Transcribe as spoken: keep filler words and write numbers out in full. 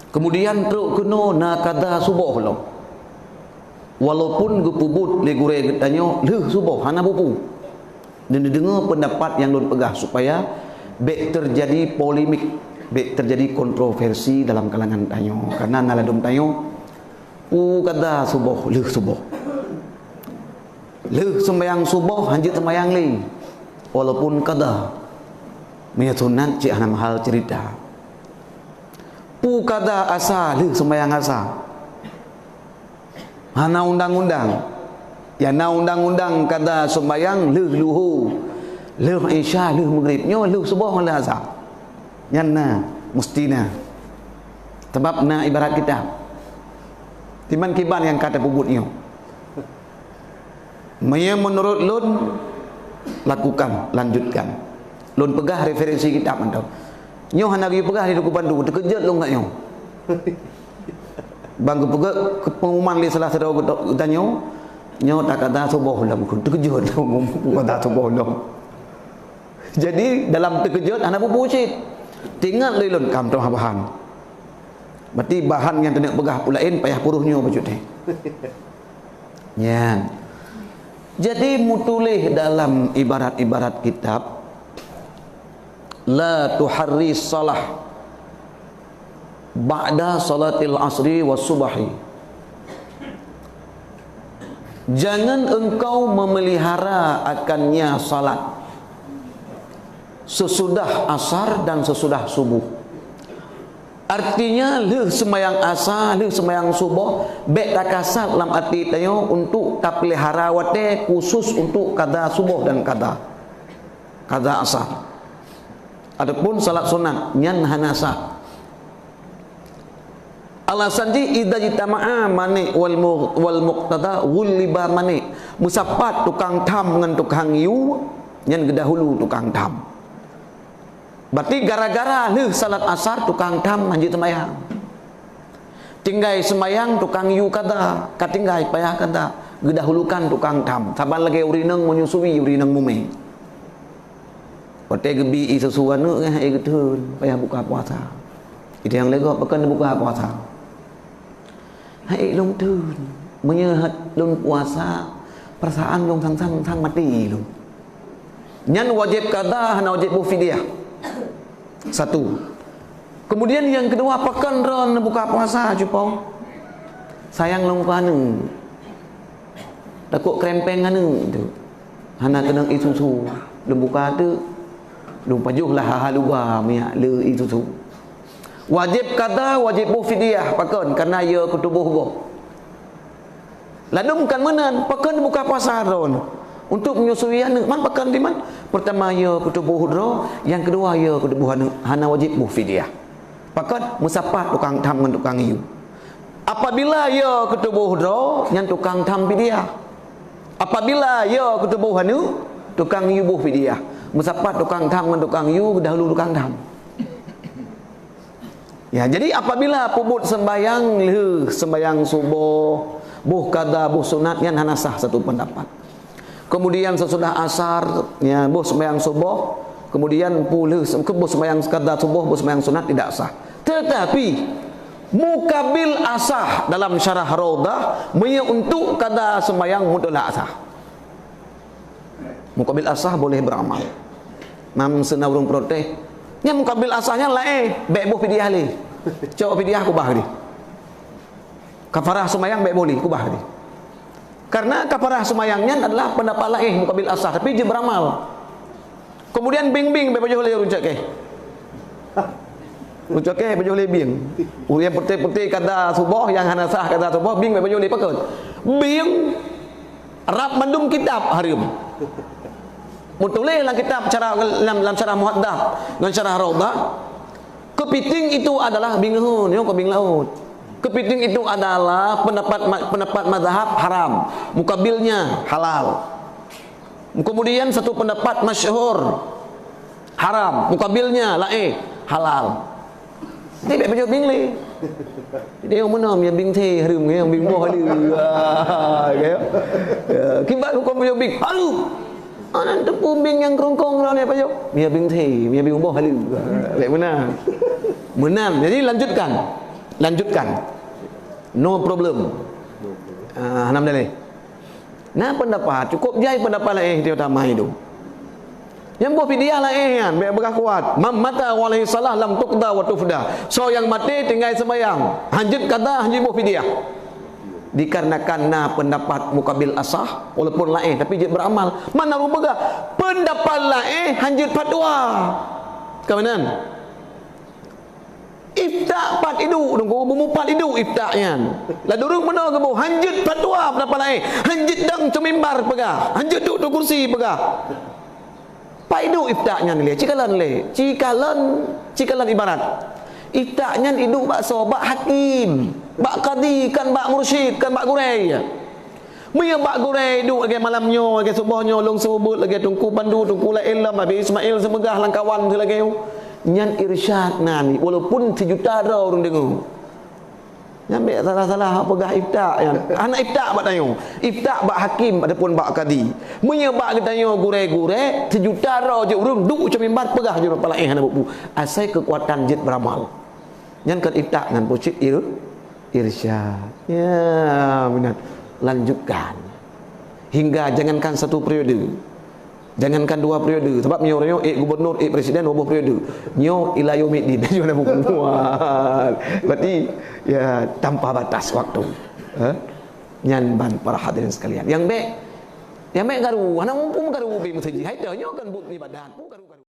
Kemudian trok keunoe na kada suboh lom. Walaupun geupeubuet lé gurée geutanyoe lheueh suboh hana bubu. Dan neudeungoe pendapat nyang lôn peugah supaya bék terjadi polemik, bék terjadi kontroversi dalam kalangan tanyoe. Karena na ladom tanyoe, pu kada suboh lheueh suboh. Lheueh sembahyang suboh hanjeuet sembahyang lé. Walaupun kada. Meunyoe sunat cit hana mahal cerita. Pu kada asa lheueh sembahyang asa. Hana undang-undang. Ya na undang-undang kada sembahyang lheueh luhu, lheueh isya, lheueh maghrib. Nyoe lheueh suboh lheueh asa. Nyan na, mesti na. Sebab na ibarat kitab. Timan kiban nyang ka tapeubuet nyoe. Meunyoe meunurot lôn, lakukan, lanjutkan. Lôn peugah referensi kitab mantong. Nyoe hana geuyue peugah di Teungku Pandu, teukeujot lôn ngat nyoe. Ban geupeugah keu pengumuman lé salah sidroe geutanyoe, nyoe takada suboh lom, teukeujot lôn, takada suboh lom. Jadi dalam teukeujot hana bubu cit. Teuingat lé lôn kam teuma bahan. Berarti bahan nyang teuneuk peugah peue laén payah puruh nyoe bacut teh. Nyan. Jadi meutuléh dalam ibarat-ibarat kitab, la tuharri salah ba'da salatil asri was subahi. Jangan engkau memelihara akannya salat sesudah asar dan sesudah subuh. Artinya lheueh sembahyang asa, lheueh sembahyang suboh, bék takasat lam até tanyoe untuk tapeulihara watée khusus untuk kada suboh dan kada, kada asar. Adapun salat sunat nyan hana sah. Alasan jih idza jitama'a mani wal mu-, wal muqtada ghulliba mani. Meusapat tukang tham ngon tukang yue, nyan geudahulu tukang tham. Berarti gara-gara lheueh salat asar tukang tham hanjeuet sembahyang. Tinggai sembahyang tukang yue kada, ka tinggai payah kada, geudahulukan tukang tham. Saban lagée ureueng inong menyusui ureueng inong mumé. Watée geubi ié susu aneuëk nyan hai geutheun payah buka puasa. Itu nyang lé gob pakon buka puasa. Hai lôn theun, meunyoe lôn puasa, perasaan lôn sang-sang sang maté lôn. Nyan wajéb kada hana wajéb boh fidyah. Satu. Kemudian yang kedua, pakon droe neubuka puasa cupong? Sayang lôn keu aneuëk. Takot krempeng aneuëk tu. Hana keunong ié susu. Lôn buka tu, lôn pajoh lah ha-ha luba minyak le ié susu. Wajéb kada, wajéb boh fidyah pakon, karena ya keu tuboh gob. Ladom kan meunan, pakon buka puasa droe untuk menyusui aneuëk, man pakon diman? Pertama ya keu tuboh droe, yang kedua ya keu tuboh aneuëk, hana wajéb boh fidyah. Pakon meusapat tukang tham ngon tukang yue. Apabila ya keu tuboh droe, nyan tukang tham fidyah. Apabila ya keu tuboh aneuëk, tukang yue boh fidyah. Meusapat tukang tham ngon tukang yue, dahulu tukang tham. Ya, jadi apabila peubuet sembahyang lheueh sembahyang suboh, boh kada, boh sunat, nyan hana sah satu pendapat. Kemudian sesudah asar, ya, boh sembahyang suboh, kemudian puleuh ke boh sembahyang kada suboh, boh sembahyang sunat tidak sah. Tetapi mukabil asah dalam syarah Raudah, meunyoe untuk kada sembahyang mutlak sah. Mukabil asah boleh beramal. Nam seuna ureuëng protes, nyan mukabil asah nyan laén, bék boh fidyah lé. Cok fidyah kubah deh. Kafarah sembahyang bék boh lé, kubah deh. Karena kafarah sembahyang nyan adalah pendapat laén mukabil asah, tapi jeuet beramal. Kemudian bing-bing bék pajoh lé ureuëng cok keh. Ureuëng cok keh pajoh lé bing. Ureuëng putih-putih kada suboh, nyang hana sah kada suboh, bing bék pajoh lé pakon. Bing rab mandum kitab hareuem. Meutuléh lam kitab cara lam, lam syarah Muhadzab ngon syarah Raudah, kepiting itu adalah bing hon, nyoe keu bing laôt. Kepiting itu adalah pendapat ma-, pendapat mazhab haram, mukabilnya halal. Kemudian satu pendapat masyhur haram, mukabilnya laén halal. Jadi bék pajoh bing lé. Jadi nyang meunan ya bing thé hareuem, nyang bing boh lé. Ah, ya. Ya, kiban huköm pajoh bing. Aduh. Anan teupeu bing nyang keurongkong lom ya pajoh. Ya bing thé, ya bing boh lé. Bék meunan. Meunan. Jadi lanjutkan. Lanjutkan. No problem. Ah, alhamdulillah. Nah, pendapat cukup jai pendapat laén itu utama itu. Nyang boh fidyah laén nyan, bèk beugah kuat. "Man mata wa alaihi shalah lam tuqda wa tufda." Soe nyang maté tinggai sembahyang, hanjeuet qada, hanjeuet boh fidyah. Dikarenakan na pendapat mukabil asah, walaupun laén tapi jeuet beramal. Mana rupa gah? Pendapat laén hanjeuet fatwa. Ka meunan? Ifta pat iduek, Teungku, beumeupat iduek ifta nyan. Ladurung meunoe geuboh, hanjeuet fatwa pendapat laén, hanjeuet dong cue mimbar peugah, hanjeuet duek cue kursi peugah. Pat iduek ifta nyan lé, cikalon lé, cikalon, cikalon ibarat. Ifta nyan iduek bak soe? Bak hakim, bak kadi, kan bak mursyid, kan bak gurèe. Meunyoe bak gurèe duek lagèe malam nyoe, lagèe suboh nyoe, lôn seumeubeuet lagèe Teungku Pandu, Teungku Laén Lam, Abi Ismail Seumeugah lam kawan lagèe nyoe, nyan irsyad nan, walaupun sijuta droe ureueng deungoe. Nyan bèk salah-salah peugah ifta nyan. Hana ifta bak tanyoe. Ifta bak hakim ataupun bak kadi. Meunyoe bak geutanyoe gurèe-gurèe, sijuta droe jeuet ureueng duek cue mimbar peugah jeuet pala éh hana bubu. Asai keukuatan jeuet beuramal. Nyan kon ifta, nyan peucit ir-, irsyad. Ya, beuna. Lanjutkan. Hingga jangankan satu periode. Jangankan dua periode. Sabab nyoe, nyoe ék gubernur, ék presiden, dua boh periode. Nyoe ila yaumiddin. Nyoe na bukan muat. Berarti, ya, tanpa batas waktu. Ha? Nyan ban para hadirin sekalian. Nyang bèk, nyang bèk garu, hana muphom garu ubé meuseujid. Hai teuh, nyoe kan buet ibadat. Garu-garu.